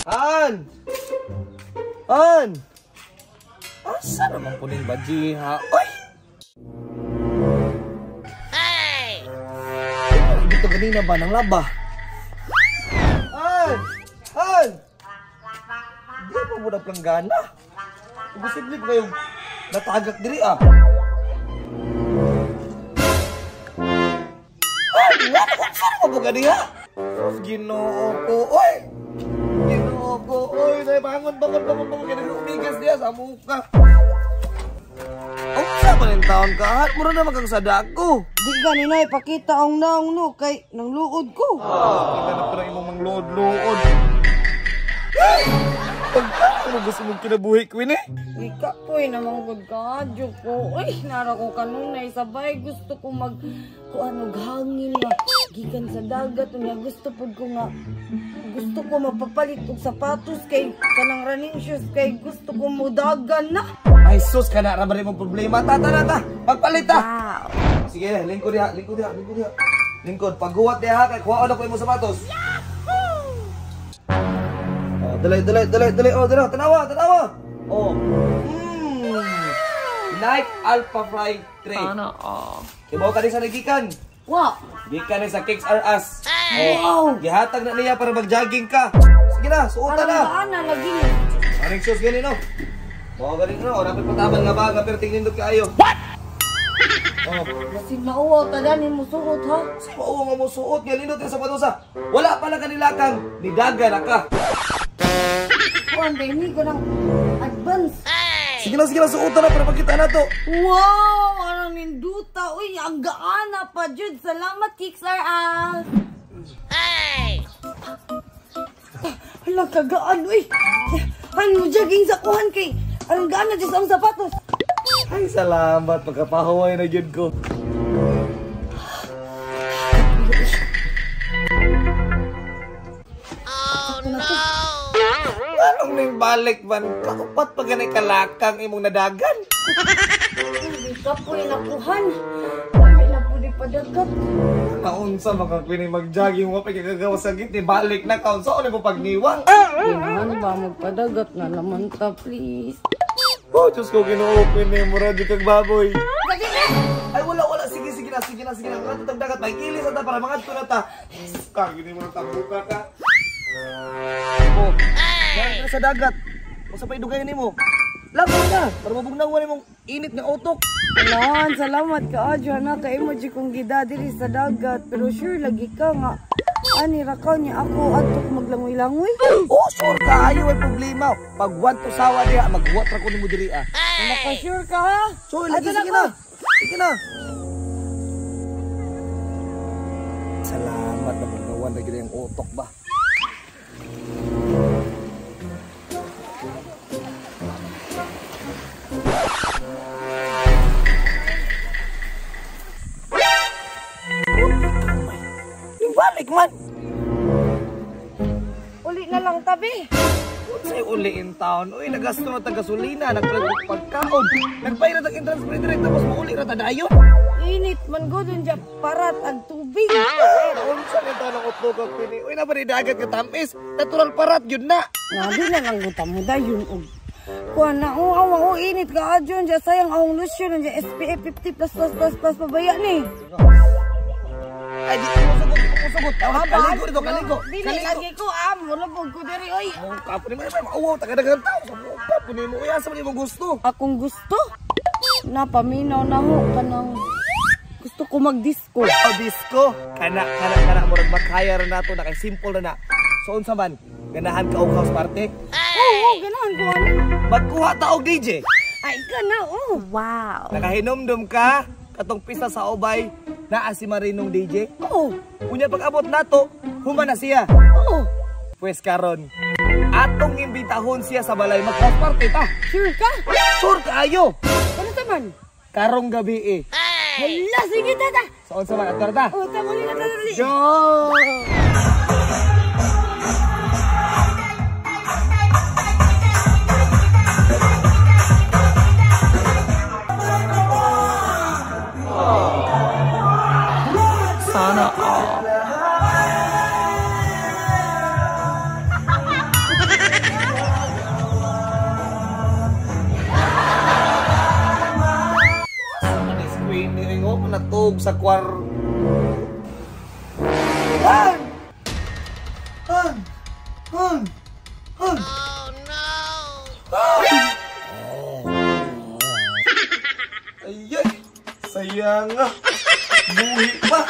Han! Han! Asa naman po ning bajiha? Oy! Hey! Dito ganina ba ng laba? Han! Han! Di pa mo na planggana. Imposible pa kayong natagak diri ah. Ay! Saan mo po ganiha? Ginoo ko, oy! Ginoo ko, oy! Bangon, bangon, bangon, bangon. Kaya nag-umigas niya sa mukha. Oh, sa man taon ka? Mura na magang sadako. Di gani na ipakita ang naong no kay nang luod ko. Ah, kita na parang imong mangluod-luod. Pagka mo gusto mong kinabuhi, Queen eh? Ika po eh, namang good ka, ko. Uy, nara ko kanunay sabay. Gusto ko mag, kuan og hangin nga. Gikan sa dagat, unya gusto pud ko nga, gusto ko mapapalit og sapatos kay kanang running shoes kay gusto ko mudagan na. Ay sus, kana ra ba rin mong problema? Ta, ta, ta, magpalit ta. Wow. Sige, lingkod diha, lingkod diha, lingkod diha. Lingkod, paghuwat diha kay kuhaon ako imong sapatos. Oh, dali, dali, dali, dali. Oh, dali, tanawa, tanawa. Oh. Nike Alphafly 3. Sana all. Kibaw ka din sa nagikan. Wa. Gikan ni sa Kicks R Us. Wow. Oh, gihatag na niya para mag-jogging ka. Sige na, suotan na. Parang na lagi ni. Running shoes gani no. Mao gani no, dapat patabang nga baga pero tingin kaayo. What? Oh, Basig mauwaw ta dani mo suot ha. Sa mauwaw nga mo suot nga lindot sa patusa. Wala pa lang kanilakang nidaga na ka. Kuan ni ko ng advance. Sige na, suotan na para makita na to. Wow, arang ninduta. Uy, ang gaana pa jud. Salamat Kicks R Us. Hey! Hala kagaan uy. Han mo jogging sa kuhan kay arang gaana jud sa akong sapatos. Ay, salamat pagkapahuway na jud ko. Oh no! Anong ning balik man? Kaupat pa ganay kalakang imong nadagan. Hindi ka po inakuhan. Dami na po di padagat. Naunsa mga kwini mag-jogging mo pa kagagawa sa gitni balik na kaunsa o mo pagniwang. Ano ba magpadagat na naman ta please. Oh, Diyos ko, Ginoo, kwini mo radyo kag baboy. Sige Ay, wala, wala. Sige, sige na, sige na, sige na. Mga tutang dagat, may kilis na ta para mga na ta. Kagini mo na tabuka ka. Oh, hey! Sa dagat. O sa paidugayan nimo. Langoy na, para mabugnawan nimong init nga utok. Alahan, salamat ka, adyo na kay mo di kong gida diri sa dagat. Pero sure lagi ka nga. Ani rakaw niya ako adto maglangoy-langoy. Oh, sure ka ayo ay problema. Pag want to sawa diha, maghuwat ra ko nimo diri ah. Naka sure ka ha? So, lagi sige na. Sige na. Salamat na bugnawan na gid ang utok ba. Balik man. Uli na lang tabi. Unsay uli in town? Uy, nagasto na tag gasolina, nagpalit pagkaon, nagbayad na tag entrance free direct tapos mauli ra ta dayon. Init man gud unja parat ag tubig. Unsa ni taon ang utlog ang pini? Uy, na ba ni dagat ka tamis? Natural parat yun na. Nabi na lang gud mo dayon og kuan na oh, awa oh, init ka adyo unja sayang akong lotion unja SPF 50 plus plus plus plus pabaya ni. Ay, di ko sugot, di ko sugot. Kaligo dito, kaligo. Dili lagi ko, mulubog ko diri, oy. Oh, kapo ni mo, mauwaw, taga-dagang tao. Sa mukha po ni mo, uy, asa man imong gusto? Akong gusto? Napaminaw na ho, kanang gusto ko mag-disco. Oh, disco? Kana, kana, kana, murag makaya ra nato na kay simple na na. So, unsa man, ganahan ka og house party? Oo, ganahan ko, ano? Magkuha ta og DJ? Ay, kana, oh. Wow. Nakahinomdom ka, katong pista sa Ubay, naa si Marinong DJ? Oo. Unya pag-abot nato, human na siya. Oo. Pwes karon, atong imbitahon siya sa balay mag-house party ta. Sure ka? Sure kaayo. Ano taman? Karong gabi eh. Hala, sige tata. Sa unsa man ato ta? Oh, tama na ta. Let's go. Sana all. natog sa kwar. Han! Han! Han! Han! Oh no! Han! Ayay! Sayang nga! Buhi pa!